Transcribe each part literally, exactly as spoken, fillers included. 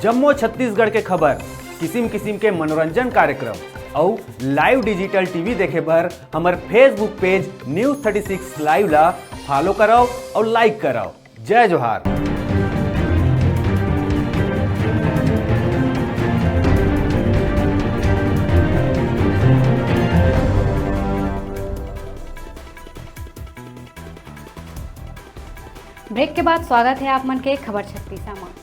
जम्मो छत्तीसगढ़ के खबर, किसिम किसिम के मनोरंजन कार्यक्रम अउ live digital T V देखे बर हमर Facebook page News thirty six Live ला follow करव अउ like करव। जय जोहार। Break के बाद स्वागत हे आप मन के खबर छत्तीसा म।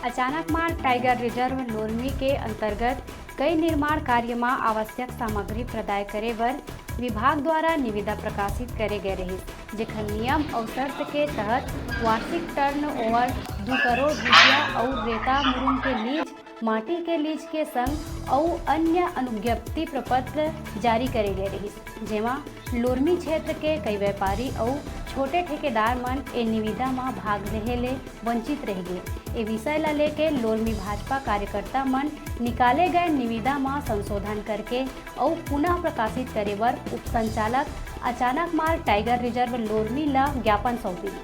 अचानकमार Tiger Reserve लोरमी के अंतर्गत कई निर्माण कार्य म आवश्यक सामग्री प्रदाय करे बर विभाग द्वारा निविदा प्रकाशित करे गए रहिस, जेखर नियम अउ शर्त के तहत वार्षिक turnover दू करोड़ रुपया अउ रेता मुरुम के lease, माटी के lease के संग अउ अन्य अनुज्ञप्ति प्रपत्र जारी करे गए रहिस, जेमा लोरमी क्षेत्र के कई व्यापारी अउ छोटे ठेकेदार मन ए निविदा म भाग लेहे ले वंचित रह गे। ए विषय ला लेके लोरमी भाजपा कार्यकर्ता मन निकाले गए निविदा म संशोधन करके अउ पुनः प्रकाशित करे बर उपसंचालक अचानकमार Tiger Reserve लोरमी ला ज्ञापन सौंपिन।